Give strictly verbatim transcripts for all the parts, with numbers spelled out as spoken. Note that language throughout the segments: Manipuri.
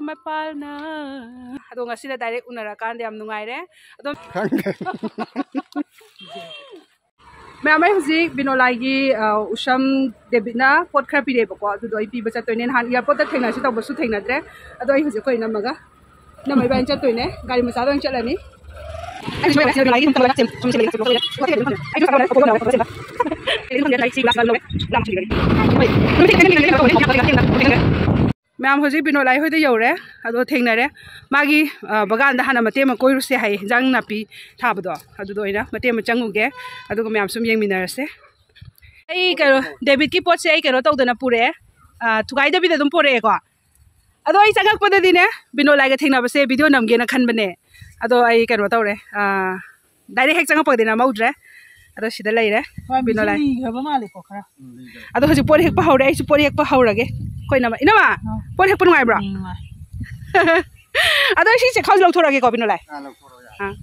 ꯃꯄꯥꯜꯅ꯫ ꯑꯗꯣ ꯉꯁꯤꯅ direct ꯎꯅꯔꯀꯥꯟꯗ ꯌꯥꯝ ꯅꯨꯡꯉꯥꯏꯔꯦ꯫ ꯑꯗꯣ ꯈꯪꯗꯦ꯫ ꯃꯌꯥꯝ, ꯑꯩ ꯍꯧꯖꯤꯛ ꯕꯤꯅꯣꯂꯥꯏꯒꯤ, ꯑ, ꯎꯁꯝ ꯗꯦꯕꯤꯠꯅ ꯄꯣꯠ ꯈꯔ ꯄꯤꯔꯛꯑꯦꯕꯀꯣ, ꯑꯗꯨꯗꯣ ꯑꯩ ꯄꯤꯕ ꯆꯠꯇꯣꯏꯅꯦ꯫ ꯅꯍꯥꯟ airport ꯇ ꯊꯦꯡꯅꯁꯤ ꯇꯧꯕꯁꯨ ꯊꯦꯡꯅꯗ꯭ꯔꯦ, ꯑꯗꯣ ꯑꯩ ꯍꯧꯖꯤꯛ ꯑꯩꯈꯣꯏ ꯏꯅꯝꯃꯒ, ꯏꯅꯝꯃ ꯏꯕꯥꯅꯤ ꯆꯠꯇꯣꯏꯅꯦ, ꯒꯥꯔꯤ ꯃꯆꯥꯗ ꯑꯣꯏꯅ ꯆꯠꯂꯅꯤ꯫ ꯃꯌꯥꯝ, ꯍꯧꯖꯤꯛ ꯕꯤꯅꯣꯂꯥꯏ ꯍꯣꯏꯗ ꯌꯧꯔꯦ, ꯑꯗꯣ ꯊꯦꯡꯅꯔꯦ꯫ ꯃꯥꯒꯤ, ꯑ, ꯕꯒꯥꯟꯗ ꯍꯥꯟꯅ ꯃꯇꯦꯛ ꯑꯃ ꯀꯣꯏꯔꯨꯁꯦ ꯍꯥꯏꯌꯦ, ꯍꯤꯟꯖꯥꯡ ꯅꯥꯄꯤ ꯊꯥꯕꯗꯣ, ꯑꯗꯨꯗ ꯑꯣꯏꯅ ꯃꯇꯦꯛ ꯑꯃ ꯆꯪꯉꯨꯒꯦ, ꯑꯗꯨꯒ ꯃꯌꯥꯝ ꯁꯨꯝ ꯌꯦꯡꯃꯤꯟꯅꯔꯁꯦ꯫ ꯑꯩ ꯀꯩꯅꯣ, ꯗꯦꯕꯤꯠꯀꯤ ꯄꯣꯠꯁꯦ ꯑꯩ ꯀꯩꯅꯣ ꯇꯧꯗꯅ ꯄꯨꯔꯛꯑꯦ, ꯑ, ꯊꯨꯒꯥꯏꯗꯕꯤꯗ ꯑꯗꯨꯝ ꯄꯨꯔꯛꯑꯦꯀꯣ꯫ ꯑꯗꯣ ꯑꯩ ꯆꯪꯉꯛꯄꯗꯗꯤꯅꯦ, ꯕꯤꯅꯣꯂꯥꯏꯒ ꯊꯦꯡꯅꯕꯁꯦ video ꯅꯝꯒꯦꯅ ꯈꯟꯕꯅꯦ꯫ ꯑꯗꯣ ꯑꯩ ꯀꯩꯅꯣ ꯇꯧꯔꯦ, ꯑ, direct ꯍꯦꯛ ꯆꯪꯉꯛꯄꯒꯗꯤ ꯅꯝꯍꯧꯗ꯭ꯔꯦ꯫ ꯑꯗꯣ ꯁꯤꯗ ꯂꯩꯔꯦ, ꯍꯣꯏ, ꯕꯤꯅꯣꯂꯥꯏ꯫ ꯂꯤꯈ꯭ꯔꯕ ꯃꯥꯜꯂꯦꯀꯣ ꯈꯔ꯫ ꯑꯗꯣ ꯍꯧꯖꯤꯛ ꯄꯣꯠ ꯍꯦꯛꯄ ꯍꯧꯔꯦ, ꯑꯩꯁꯨ ꯄꯣꯠ ꯍꯦꯛꯄ ꯍꯧꯔꯒꯦ꯫ ꯑꯩꯈꯣꯏ ꯏꯅꯝꯃ, ꯏꯅꯝꯃ, ꯑꯥ꯫ ꯄꯣꯠ ꯍꯦꯛꯄ ꯅꯨꯡꯉꯥꯏꯕ꯭ꯔꯣ? ꯎꯝ, ꯅꯨꯡꯉꯥꯏ꯫ ꯑꯗꯣ ꯑꯩ ꯁꯤ ꯆꯦꯈꯥꯎꯁꯦ ꯂꯧꯊꯣꯔꯛꯑꯒꯦꯀꯣ, ꯕꯤꯅꯣꯂꯥꯏ꯫ ꯑꯥ, ꯂꯧꯊꯣꯔꯛꯑꯣ, ꯌꯥꯔꯦ꯫ ꯑꯥ꯫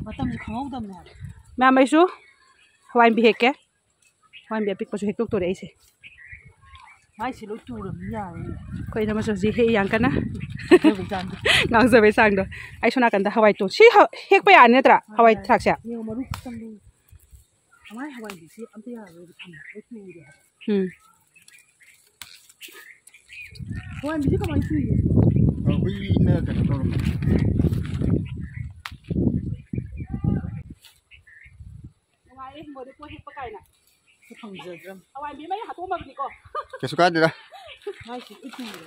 ꯃꯇꯝꯁꯦ ꯈꯪꯍꯧꯗꯕꯅꯦ ꯍꯥꯏꯕ꯫ ꯃꯌꯥꯝ, ꯑꯩꯁꯨ ꯍꯋꯥꯏ ꯃꯨꯕꯤ ꯍꯦꯛꯀꯦ꯫ ꯍꯋꯥꯏ ꯃꯨꯕꯤ ꯑꯄꯤꯛꯄꯁꯨ ꯍꯦꯛꯇꯣꯛꯇꯣꯔꯦ ꯑꯩꯁꯦ꯫ ꯃꯥꯏꯁꯦ ꯂꯣꯏ ꯇꯨꯔꯕꯅꯤ, ꯌꯥꯔꯦ꯫ ꯑꯩꯈꯣꯏ ꯏꯅꯝꯃꯁꯨ ꯍꯧꯖꯤꯛ ꯍꯦꯛꯏ ꯌꯥꯝ ꯀꯟꯅ꯫ ꯉꯥꯡꯖꯕꯩ ꯆꯥꯡꯗꯣ꯫ ꯉꯥꯡꯖꯕꯩ ꯆꯥꯡꯗꯣ꯫ ꯑꯩ ꯁꯣꯝ ꯅꯥꯀꯟꯗ ꯍꯋꯥꯏ ꯇꯣ-, ꯁꯤ ꯍ-, ꯍꯦꯛꯄ ꯌꯥꯅꯤ ꯅꯠꯇ꯭ꯔꯥ? ꯍꯋꯥꯏ ꯊ꯭ꯔꯥꯛꯁꯦ? ꯌꯦꯡꯉꯣ, ꯃꯔꯨ ꯈꯛꯇꯪꯗꯨ꯫ ꯀꯃꯥꯏ ꯍꯋꯥꯏꯗꯤ ꯁꯤ ꯑꯝꯇ ꯌꯥꯔꯔꯣꯏꯕ ꯊꯝꯕ꯫ ꯂꯣꯏ ꯇꯨꯔꯦ ꯍꯥꯏꯕ꯫ ꯎꯝ꯫ ꯍꯋꯥꯏ ꯃꯨꯕꯤꯁꯦ ꯀꯃꯥꯏ ꯇꯨꯏꯅꯣ? ꯑ, ꯍꯨꯏꯅ ꯀꯩꯅꯣ ꯇꯧꯔꯝꯕ꯫ ꯅꯨꯡꯉꯥꯏꯔꯦ ꯍꯤꯡꯒꯣꯜꯗ ꯄꯣꯠ ꯍꯦꯛꯄ ꯀꯥꯏꯅ꯫ ꯐꯪꯖꯗ꯭ꯔꯝ꯫ ꯍꯋꯥꯏ ꯃꯨꯕꯤ ꯃꯩ ꯍꯥꯠꯇꯣꯛꯑꯝꯃꯕꯅꯤꯀꯣ꯫ ꯀꯩꯁꯨ ꯀꯥꯏꯗꯦꯗ꯫ ꯃꯥꯏꯁꯤ ꯎꯠꯇꯤꯅꯦ꯫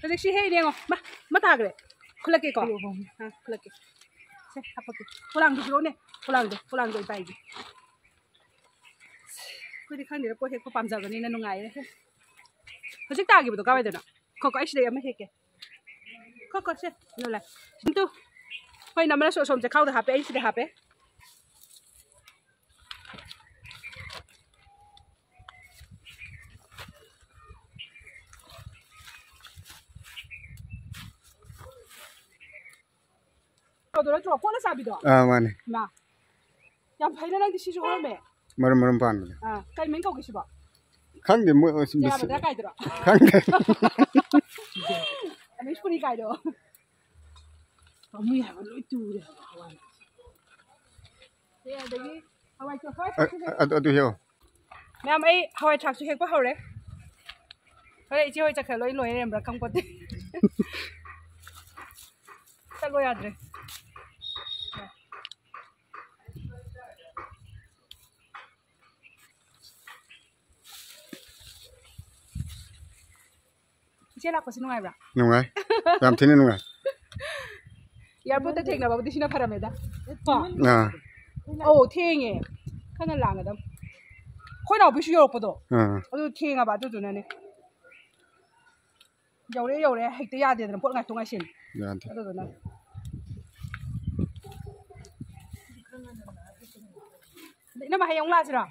ꯍꯧꯖꯤꯛ ꯁꯤ ꯍꯦꯛꯏꯅꯦ ꯌꯦꯡꯉꯣ꯫ ꯃꯥ, ꯃꯥ ꯇꯥꯈ꯭ꯔꯦ꯫ ꯈꯨꯠꯂꯛꯀꯦꯀꯣ꯫ ꯈꯨꯠꯂꯛꯑꯣ꯫ ꯑꯥ, ꯈꯨꯠꯂꯛꯀꯦ꯫ ꯁꯦ, ꯍꯥꯞꯄꯛꯀꯦ꯫ ꯄꯣꯂꯥꯡꯗꯨ ꯄꯤꯔꯛꯑꯣꯅꯦ꯫ ꯄꯣꯂꯥꯡꯗꯣ, ꯄꯣꯂꯥꯡꯗꯣ ꯑꯩ ꯄꯥꯏꯒꯦ꯫ ꯑꯩꯈꯣꯏꯗꯤ ꯈꯪꯗꯦꯗ, ꯄꯣꯠ ꯍꯦꯛꯄ ꯄꯥꯝꯖꯕꯅꯤꯅ ꯅꯨꯡꯉꯥꯏꯔꯦ꯫ ꯍꯧꯖꯤꯛ ꯇꯥꯈꯤꯕꯗꯣ ꯀꯥꯏꯋꯥꯏꯗꯅꯣ? ꯈꯣ, ꯈꯣ, ꯑꯩ ꯁꯤꯗꯩ ꯑꯃ ꯍꯦꯛꯀꯦ꯫ ꯈꯣ, ꯈꯣ, ꯁꯦ, ꯂꯣꯂꯥ꯫ ꯁꯤꯟꯇꯨ꯫ ꯍꯣꯏ, ꯅꯝꯕꯔꯁꯨ ꯑꯁꯣꯝ ꯆꯦꯈꯥꯎꯗ ꯍꯥꯞꯄꯦ, ꯑꯩ ꯁꯤꯗ ꯍꯥꯞꯄꯦ꯫ ꯇꯧꯗꯣ ꯅꯠꯇ꯭ꯔꯣ? ꯀꯣꯠꯂ ꯆꯥꯕꯤꯗꯣ? ꯑꯥ, ꯃꯥꯅꯦ꯫ ꯃꯥ꯫ ꯌꯥꯝ ꯐꯩꯅ ꯅꯪꯗꯤ ꯁꯤꯁꯨ ꯍꯣꯔꯝꯃꯦ꯫ ꯃꯔꯨꯝ ꯃꯔꯨꯝ ꯄꯥꯟꯕꯅꯦ꯫ ꯑꯥ, ꯀꯩ ꯃꯤꯡ ꯀꯧꯒꯦ ꯁꯤꯕꯣ? ꯈꯪꯗꯦ, ꯃꯣꯏ ꯃꯁꯤ-, ꯖꯌꯥꯕꯗ꯭ꯔ ꯀꯥꯏꯗꯨꯔꯣ? ꯈꯪꯗꯦ꯫ ꯑꯃꯦꯁꯄꯨꯔꯤ ꯀꯥꯏꯗꯣ꯫ ꯄꯥꯝꯃꯨꯏ ꯍꯥꯏꯕ, ꯂꯣꯏ ꯇꯨꯔꯦ ꯍꯥꯏꯕ ꯍꯋꯥꯏ꯫ ꯑꯦ, ꯑꯗꯒꯤ ꯍꯋꯥꯏ ꯆꯣ-, ꯍꯋꯥꯏ ꯑ-, ꯆꯣ-, ꯑ-, ꯑꯗꯨ ꯍꯦꯛꯑꯣ꯫ ꯃꯌꯥꯝ, ꯑꯩ ꯍꯋꯥꯏ ꯊ꯭ꯔꯥꯛꯁꯨ ꯍꯦꯛꯄ ꯍꯧꯔꯦ꯫ ꯍꯣꯔꯦꯟ ꯏꯆꯦ ꯍꯣꯏ ꯆꯠꯈ꯭ꯔ ꯂꯣꯏ ꯂꯣꯏꯔ ꯂꯩꯔꯝꯕ꯭ꯔꯥ ꯈꯪꯄꯣꯠꯇꯦ꯫ ꯆꯠꯂꯣ ꯌꯥꯗ꯭ꯔꯦ꯫ ꯏꯆꯦ ꯂꯥꯛꯄꯁꯤ ꯅꯨꯡꯉꯥꯏꯕ꯭ꯔꯥ? ꯅꯨꯡꯉꯥꯏ꯫ ꯌꯥꯝ ꯊꯤꯅ ꯅꯨꯡꯉꯥꯏ꯫ ꯑꯦꯌꯥꯔꯄꯣꯔꯠꯇ ꯊꯦꯡꯅꯕꯕꯨꯗꯤ ꯁꯤꯅ ꯐꯔꯝꯃꯦꯗ꯫ ꯀꯣ? ꯑꯥ꯫ ꯑꯧ, ꯊꯦꯡꯉꯦ꯫ ꯈꯔ ꯂꯥꯡꯒꯗꯕ꯫ ꯑꯩꯈꯣꯏ ꯅꯥꯎꯕꯤꯁꯨ ꯌꯧꯔꯛꯄꯗꯣ꯫ ꯑꯥ꯫ ꯑꯗꯨ ꯊꯦꯡꯉꯕ, ꯑꯗꯨꯗꯨꯅꯅꯦ꯫ ꯌꯧꯔꯦ, ꯌꯧꯔꯦ꯫ ꯍꯦꯛꯇ ꯌꯥꯗꯦꯗꯅ, ꯄꯣꯠ ꯉꯥꯏꯊꯣꯛ ꯉꯥꯏꯁꯤꯟ꯫ ꯌꯥꯗꯦ꯫ ꯑꯗꯨꯗꯨꯅ꯫ ꯏꯅꯝꯃ, ꯍꯌꯦꯡ ꯑꯃꯨꯛ ꯂꯥꯛꯑꯁꯤꯔꯣ?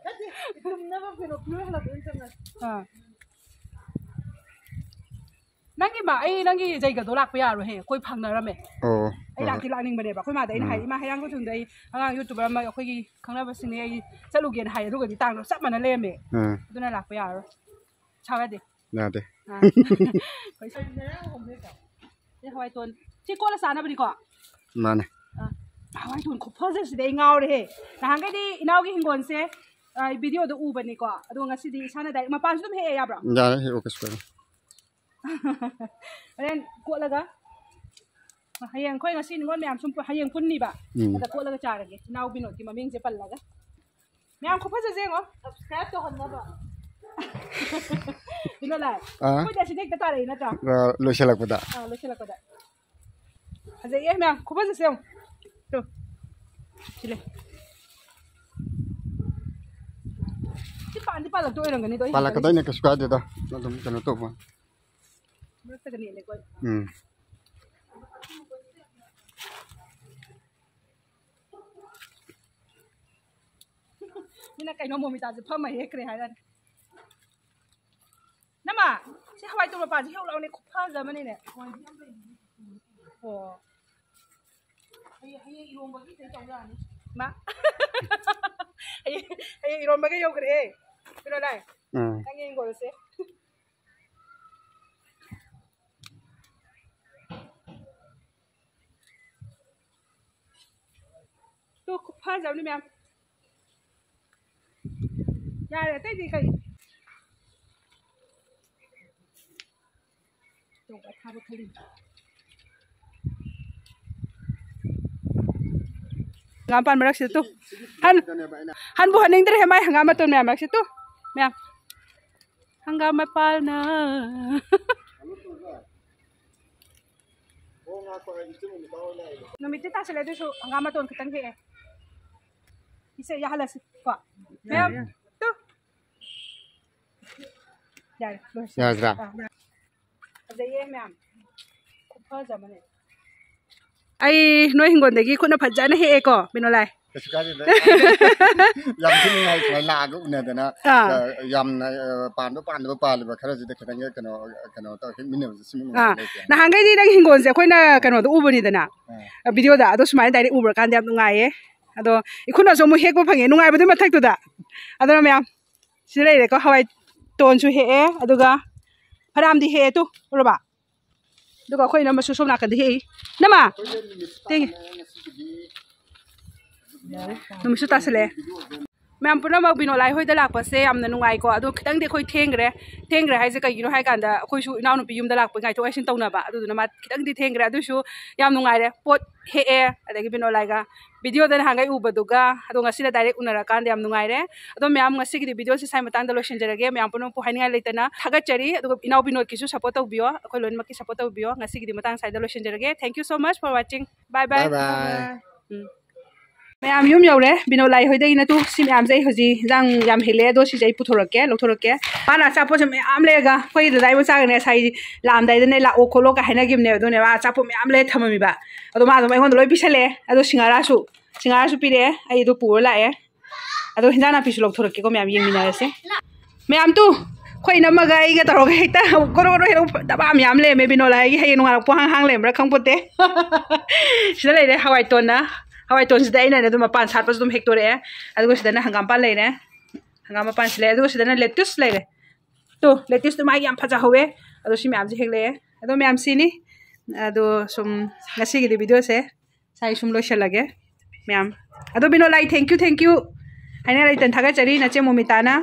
ꯅꯠꯇꯦ, ꯇꯨꯝꯅꯕ ꯀꯩꯅꯣ ꯐꯤꯔꯣꯜ ꯍꯜꯂꯛꯄꯗ ꯑꯣꯏꯅ ꯆꯪꯉꯁꯤ꯫ ꯑꯥ꯫ ꯅꯪꯒꯤ ꯃꯥ, ꯑꯩ ꯅꯪꯒꯤ ꯖꯩꯒꯗꯣ ꯂꯥꯛꯄ ꯌꯥꯔꯣꯏꯍꯦ, ꯑꯩꯈꯣꯏ ꯐꯪꯅꯔꯝꯃꯦ꯫ ꯑꯣ, ꯑꯩ ꯍꯣꯏ, ꯂꯥꯛꯇꯤ ꯍꯣꯏ꯫ ꯂꯥꯛꯅꯤꯡꯕꯅꯦꯕ꯫ ꯑꯩꯈꯣꯏ ꯃꯥꯗ ꯑꯩꯅ ꯎꯝ꯫ ꯍꯥꯏ, "ꯏꯃꯥ, ꯍꯩꯔꯥꯡꯒꯣꯏ ꯊꯣꯡꯗ ꯑꯩ ꯑꯉꯥꯡ YouTuber ꯑꯃ ꯑꯩꯈꯣꯏꯒꯤ ꯈꯪꯅꯕꯁꯤꯡꯅꯦ, ꯑꯩ ꯆꯠꯂꯨꯒꯦꯅ" ꯍꯥꯏ, ꯑꯗꯨꯒꯗꯤ ꯇꯥꯡꯗꯣ ꯆꯞ ꯃꯥꯟꯅ ꯂꯩꯔꯝꯃꯦ꯫ ꯎꯝ꯫ ꯑꯗꯨꯅ ꯂꯥꯛꯄ ꯌꯥꯔꯣꯏ꯫ ꯁꯥꯎ ꯌꯥꯗꯦ꯫ ꯌꯥꯗꯦ꯫ ꯑꯥ꯫ ꯑꯩꯈꯣꯏ ꯁꯤ ꯍꯋꯥꯏ ꯇꯣꯟ꯫ ꯁꯤ ꯀꯣꯠꯂ ꯆꯥꯅꯕꯅꯤꯀꯣ? ꯃꯥꯅꯦ꯫ ꯑꯥ꯫ ꯍꯋꯥꯏ ꯇꯣꯟ ꯈꯨꯐꯖꯁꯤꯗꯤ ꯑꯩ ꯉꯥꯎꯔꯦꯍꯦ꯫ ꯅꯍꯥꯟꯈꯩꯗꯤ ꯏꯅꯥꯎꯒꯤ ꯍꯤꯡꯒꯣꯜꯁꯦ, ꯑꯥ, video ꯗ ꯎꯕꯅꯤꯀꯣ꯫ ꯑꯗꯣ ꯉꯁꯤꯗꯤ ꯏꯁꯥꯅ direct ꯃꯄꯥꯟꯁꯨ ꯑꯗꯨꯝ ꯍꯦꯛꯑꯦ ꯌꯥꯕ꯭ꯔꯣ? ꯌꯥꯔꯦ, ꯍꯦꯛꯑꯣ, ꯀꯩꯁꯨ ꯀꯥꯏꯗꯦ꯫ ꯍꯣꯔꯦꯟ ꯀꯣꯠꯂꯒ, ꯍꯌꯦꯡ ꯑꯩꯈꯣꯏ ꯉꯁꯤ ꯅꯤꯉꯣꯜ ꯃꯌꯥꯝ ꯁꯨꯝ ꯄꯨ-, ꯍꯌꯦꯡ ꯄꯨꯟꯅꯤꯕ꯫ ꯎꯝ꯫ ꯑꯗ ꯀꯣꯠꯂꯒ ꯆꯥꯔꯒꯦ, ꯏꯅꯥꯎ ꯕꯤꯅꯣꯗꯀꯤ ꯃꯃꯤꯡꯁꯦ ꯄꯜꯂꯒ꯫ ꯃꯌꯥꯝ ꯈꯨꯐꯖꯁꯦ ꯌꯦꯡꯉꯣ꯫ Subscribe ꯇꯧꯍꯟꯅꯕ꯫ ꯕꯤꯅꯣꯗ, ꯑꯥ? ꯑꯩꯈꯣꯏꯗꯤ ꯑꯁꯤꯗ ꯍꯦꯛꯇ ꯇꯥꯔꯛꯏ ꯅꯠꯇ꯭ꯔꯥ? ꯑꯥ, ꯂꯣꯏꯁꯤꯜꯂꯛꯄꯗ꯫ ꯑꯥ, ꯂꯣꯏꯁꯤꯜꯂꯛꯄꯗ꯫ ꯐꯖꯩꯌꯦ ꯃꯌꯥꯝ, ꯈꯨꯐꯖꯁꯦ ꯌꯦꯡꯉꯣ꯫ ꯇꯨ꯫ ꯁꯤ ꯂꯩ꯫ ꯁꯤ ꯄꯥꯟꯗꯤ ꯄꯥꯜꯂꯛꯇꯣꯏ ꯑꯣꯏꯔꯝꯒꯅꯤꯗꯣ ꯑꯩ ꯄꯥꯜꯂꯛꯀꯗꯣꯏꯅꯦ, ꯀꯩꯁꯨ ꯀꯥꯏꯗꯦꯗ꯫ ꯑꯗꯨꯝ ꯀꯩꯅꯣ ꯇꯧꯕ꯫ ꯃꯔꯛꯇꯒ ꯅꯦꯠꯂꯦꯀꯣ ꯑꯩ꯫ ꯎꯝ꯫ ꯃꯤꯅ ꯀꯩꯅꯣ ꯃꯣꯃꯤꯇꯥꯁꯦ ꯐꯝꯃ ꯍꯦꯛꯈ꯭ꯔꯦ ꯍꯥꯏꯔꯅꯤ꯫ ꯅꯃ, ꯁꯤ ꯍꯋꯥꯏ ꯇꯣꯡ ꯃꯄꯥꯟꯁꯦ ꯍꯦꯛꯎ ꯂꯥꯎꯅꯦ, ꯈꯨꯐꯖ ꯑꯃꯅꯤꯅꯦ꯫ ꯑꯣ꯫ ꯍꯌꯦꯡ, ꯍꯌꯦꯡ ꯏꯔꯣꯝꯕꯒꯤ ꯀꯩ ꯇꯧ ꯌꯥꯅꯤ꯫ ꯃꯥ꯫ ꯍꯌꯦꯡ ꯍꯌꯦꯡ ꯏꯔꯣꯟꯕꯒ ꯌꯧꯈ꯭ꯔꯦ꯫ ꯀꯩꯅꯣ ꯂꯥꯏ꯫ ꯎꯝ꯫ ꯅꯪꯒꯤ ꯍꯤꯡꯒꯣꯜꯁꯦ꯫ ꯇꯨ ꯈꯨꯐꯖꯕꯅꯤ ꯃꯌꯥꯝ꯫ ꯌꯥꯔꯦ ꯑꯇꯩꯗꯤ ꯀꯩ꯫ ꯍꯪꯒꯥꯝ ꯄꯥꯟ ꯃꯔꯛꯁꯤꯗ ꯇꯨ꯫ ꯍꯟ-, ꯍꯟꯕꯨ ꯍꯟꯅꯤꯡꯗ꯭ꯔꯦ ꯃꯥꯏ ꯍꯪꯒꯥꯝ ꯃꯇꯣꯟ ꯃꯌꯥꯝ ꯃꯔꯛꯁꯤꯗ ꯇꯨ꯫ ꯃꯌꯥꯝ꯫ ꯍꯪꯒꯥꯝ ꯃꯄꯥꯜꯅ꯫ ꯅꯨꯃꯤꯠꯇꯤ ꯇꯥꯁꯤꯜꯂꯦ ꯑꯗꯨꯁꯨ ꯍꯪꯒꯥꯝ ꯃꯇꯣꯟ ꯈꯤꯇꯪ ꯍꯦꯛꯑꯦ꯫ ꯏꯁꯩ ꯌꯥꯍꯜꯂꯁꯤ ꯀꯣ꯫ ꯃꯌꯥꯝ ꯌꯥꯔꯦ, ꯌꯥꯔꯦ꯫ ꯇꯨ꯫ ꯌꯥꯔꯦ, ꯂꯣꯏꯁꯤ꯫ ꯌꯥꯗ꯭ꯔꯥ? ꯑꯥ, ꯌꯥꯔꯦ꯫ ꯐꯖꯩꯌꯦ ꯃꯌꯥꯝ꯫ ꯈꯨꯐꯖ ꯑꯃꯅꯦ꯫ ꯑꯩ ꯅꯣꯏ ꯍꯤꯡꯒꯣꯜꯗꯒꯤ ꯈꯨꯠꯅ ꯐꯖꯅ ꯍꯦꯛꯑꯦꯀꯣ, ꯕꯤꯅꯣꯂꯥꯏ꯫ ꯀꯩꯁꯨ ꯀꯥꯏꯗꯦꯗ꯫ ꯌꯥꯝ ꯊꯤ ꯅꯨꯡꯉꯥꯏ ꯁꯨꯃꯥꯏꯅ ꯂꯥꯛꯑꯒ ꯎꯅꯗꯅ꯫ ꯑꯥ꯫ ꯑ, ꯌꯥꯝꯅ, ꯑ, ꯄꯥꯟꯕ ꯄꯥꯟꯗꯕ ꯄꯥꯜꯂꯤꯕ ꯈꯔꯁꯤꯗ ꯈꯤꯇꯪꯒ ꯀꯩꯅꯣ, ꯀꯩꯅꯣ ꯇꯧ ꯍꯦꯛꯃꯤꯟꯅꯕꯁꯦ ꯁꯤꯃꯨꯛ ꯑꯥ꯫ ꯅꯨꯡꯉꯥꯏꯕ ꯂꯩꯇꯦ꯫ ꯅꯍꯥꯟꯈꯩꯗꯤ ꯅꯪ ꯍꯤꯡꯒꯣꯜꯁꯦ ꯑꯩꯈꯣꯏꯅ ꯀꯩꯅꯣꯗ ꯎꯕꯅꯤꯗꯅ, ꯑꯥ꯫ ꯚꯤꯗꯤꯑꯣꯗ꯫ ꯑꯗꯣ ꯁꯨꯃꯥꯏꯅ direct ꯎꯕ ꯀꯥꯟꯗ ꯌꯥꯝ ꯅꯨꯡꯉꯥꯏꯌꯦ꯫ ꯑꯗꯣ ꯏꯈꯨꯠꯅꯁꯨ ꯑꯃꯨꯛ ꯍꯦꯛꯄ ꯐꯪꯉꯦ, ꯅꯨꯡꯉꯥꯏꯕꯗꯨꯒꯤ ꯃꯊꯛꯇꯨꯗ꯫ ꯑꯗꯨꯅ ꯃꯌꯥꯝ ꯁꯤꯗ ꯂꯩꯔꯦꯀꯣ, ꯍꯋꯥꯏ ꯇꯣꯟꯁꯨ ꯍꯦꯛꯑꯦ, ꯑꯗꯨꯒ ꯐꯅꯌꯥꯝꯗꯤ ꯍꯦꯛꯑꯦ ꯇꯨ, ꯎꯔꯕ? ꯑꯗꯨꯒ ꯑꯩꯈꯣꯏ ꯏꯅꯝꯃꯁꯨ ꯁꯣꯝ ꯅꯥꯀꯟꯗ ꯍꯦꯛꯏ꯫ ꯏꯅꯝꯃ! ꯇꯦꯡ-, ꯅꯨꯃꯤꯠꯁꯨ ꯇꯥꯁꯜꯂꯛꯑꯦ꯫ ꯃꯌꯥꯝ ꯄꯨꯝꯅꯃꯛ ꯕꯤꯅꯣꯂꯥꯏ ꯍꯣꯏꯗ ꯂꯥꯛꯄꯁꯦ ꯌꯥꯝꯅ ꯅꯨꯡꯉꯥꯏꯀꯣ꯫ ꯑꯗꯣ ꯈꯤꯇꯪꯗꯤ ꯑꯩꯈꯣꯏ ꯊꯦꯡꯈ꯭ꯔꯦ꯫ ꯊꯦꯡꯈ꯭ꯔꯦ ꯍꯥꯏꯁꯦ ꯀꯩꯒꯤꯅꯣ ꯍꯥꯏ ꯀꯥꯟꯗ, ꯑꯩꯈꯣꯏꯁꯨ ꯏꯅꯥꯎꯅꯨꯄꯤ ꯌꯨꯝꯗ ꯂꯥꯛꯄ ꯉꯥꯏꯊꯣꯛ ꯉꯥꯏꯁꯤꯟ ꯇꯧꯅꯕ, ꯑꯗꯨꯗꯨꯅ ꯃꯥ ꯈꯤꯇꯪꯗꯤ ꯊꯦꯡꯈ꯭ꯔꯦ꯫ ꯑꯗꯨꯁꯨ ꯌꯥꯝ ꯅꯨꯡꯉꯥꯏꯔꯦ꯫ ꯄꯣꯠ ꯍꯦꯛꯑꯦ, ꯑꯗꯒꯤ ꯕꯤꯅꯣꯂꯥꯏꯒ ꯚꯤꯗꯤꯑꯣꯗ ꯅꯍꯥꯟꯈꯩ ꯎꯕꯗꯨꯒ ꯑꯗꯣ ꯉꯁꯤꯅ direct ꯎꯅꯔꯀꯥꯟꯗ ꯌꯥꯝ ꯅꯨꯡꯉꯥꯏꯔꯦ꯫ ꯑꯗꯣ ꯃꯌꯥꯝ, ꯉꯁꯤꯒꯤꯗꯤ ꯚꯤꯗꯤꯑꯣꯁꯤ ꯁ꯭ꯋꯥꯏ ꯃꯇꯥꯡꯗ ꯂꯣꯏꯁꯤꯟꯖꯔꯒꯦ꯫ ꯃꯌꯥꯝ ꯄꯨꯝꯅꯃꯛꯄꯨ ꯍꯥꯏꯅꯤꯡꯉꯥꯏ ꯂꯩꯇꯅ ꯊꯥꯒꯠꯆꯔꯤ꯫ ꯑꯗꯨꯒ ꯏꯅꯥꯎ ꯕꯤꯅꯣꯗꯀꯤꯁꯨ support ꯇꯧꯕꯤꯌꯣ, ꯑꯩꯈꯣꯏ ꯂꯣꯏꯅꯃꯛꯀꯤ support ꯇꯧꯕꯤꯌꯣ꯫ ꯉꯁꯤꯒꯤꯗꯤ ꯃꯇꯥꯡ ꯁ꯭ꯋꯥꯏꯗ ꯂꯣꯏꯁꯤꯟꯖꯔꯒꯦ꯫ Thank you so much for watching. Bye bye. Bye bye. ꯎꯝ꯫ ꯃꯌꯥꯝ ꯌꯨꯝ ꯌꯧꯔꯦ꯫ ꯕꯤꯅꯣꯂꯥꯏ ꯍꯣꯏꯗꯒꯤꯅ ꯇꯨ ꯁꯤ ꯃꯌꯥꯝꯁꯦ ꯑꯩ ꯍꯧꯖꯤꯛ ꯏꯟꯖꯥꯡ ꯌꯥꯝ ꯍꯦꯜꯂꯛꯑꯦ, ꯑꯗꯣ ꯁꯤꯁꯦ ꯑꯩ ꯄꯨꯊꯣꯔꯛꯀꯦ, ꯂꯧꯊꯣꯔꯛꯀꯦ꯫ ꯃꯥꯅ ꯑꯆꯥꯄꯣꯠꯁꯦ ꯃꯌꯥꯝ ꯂꯩꯔꯒ ꯑꯩꯈꯣꯏ ꯗꯗꯥꯏ ꯃꯆꯥꯒꯅꯦ ꯉꯁꯥꯏ ꯂꯥꯛꯑꯝꯗꯥꯏꯗꯅꯦ "ꯂꯥꯛꯑꯣ ꯈꯣꯠꯂꯣ" ꯀꯥꯏ ꯍꯥꯏꯅꯈꯤꯕꯅꯦꯕ꯫ ꯑꯗꯨꯅꯦ ꯃꯥ ꯑꯆꯥꯄꯣꯠ ꯃꯌꯥꯝ ꯂꯩꯔ ꯊꯝꯃꯝꯃꯤꯕ꯫ ꯑꯗꯣ ꯃꯥ ꯑꯗꯨꯝ ꯑꯩꯉꯣꯟꯗ ꯂꯣꯏ ꯄꯤꯁꯜꯂꯛꯑꯦ꯫ ꯑꯗꯣ ꯁꯤꯡꯍꯥꯔꯥꯁꯨ, ꯁꯤꯡꯍꯥꯔꯥꯁꯨ ꯄꯤꯔꯛꯑꯦ꯫ ꯑꯩ ꯑꯗꯨ ꯄꯨꯔ ꯂꯥꯛꯑꯦ꯫ ꯑꯗꯣ ꯍꯤꯟꯖꯥꯡ ꯅꯥꯄꯤꯁꯨ ꯂꯧꯊꯣꯔꯛꯀꯦꯀꯣ ꯃꯌꯥꯝ, ꯌꯦꯡꯃꯤꯟꯅꯔꯁꯦ꯫ ꯃꯌꯥꯝ ꯇꯨ, ꯑꯩꯈꯣꯏ ꯏꯅꯝꯃꯒ ꯑꯩꯒ ꯇꯧꯔꯒ ꯍꯦꯛꯇ ꯒꯣꯔꯣ ꯒꯣꯔꯣ ꯍꯦꯛ ꯗꯕꯥ ꯃꯌꯥꯝ ꯂꯩꯔꯝꯃꯦ꯫ ꯕꯤꯅꯣꯂꯥꯏꯒꯤ ꯍꯌꯦꯡ ꯅꯣꯡꯉꯥꯜꯂꯛꯄ ꯍꯥꯡ ꯍꯥꯡ ꯂꯩꯔꯝꯕ꯭ꯔꯥ ꯈꯪꯄꯣꯠꯇꯦ꯫ ꯁꯤꯗ ꯂꯩꯔꯦ ꯍꯋꯥꯏ ꯇꯣꯟꯅ꯫ ꯍꯋꯥꯏ ꯇꯣꯟꯁꯤꯗ ꯑꯩꯅ ꯑꯗꯨꯝ ꯃꯄꯥꯟ ꯁꯥꯠꯄꯁꯨ ꯑꯗꯨꯝ ꯍꯦꯛꯇꯣꯔꯛꯑꯦ꯫ ꯑꯗꯨꯒ ꯁꯤꯗꯅ ꯍꯪꯒꯥꯝꯄꯥꯟ ꯂꯩꯔꯦ, ꯍꯪꯒꯥꯝ ꯃꯄꯥꯟꯁꯤ ꯂꯩ꯫ ꯑꯗꯨꯒ ꯁꯤꯗꯅ lettuce ꯂꯩꯔꯦ꯫ ꯇꯣ, lettuceꯇꯨ ꯃꯥꯒꯤ ꯌꯥꯝ ꯐꯖꯍꯧꯋꯦ꯫ ꯑꯗꯣ ꯁꯤ ꯃꯌꯥꯝꯁꯦ ꯍꯦꯛꯂꯛꯑꯦ꯫ ꯑꯗꯣ ꯃꯌꯥꯝ ꯁꯤꯅꯤ꯫ ꯑꯗꯣ ꯁꯨꯝ ꯉꯁꯤꯒꯤꯗꯤ videoꯁꯦ ꯁꯥꯏ ꯁꯨꯝ ꯂꯣꯏꯁꯤꯜꯂꯒꯦ ꯃꯌꯥꯝ꯫ ꯑꯗꯣ ꯕꯤꯅꯣꯂꯥꯏ, thank you, thank you ꯍꯥꯏꯅ ꯂꯩꯇꯅ ꯊꯥꯒꯠꯆꯔꯤ ꯅꯆꯦ ꯃꯣꯃꯤꯇꯥꯅ꯫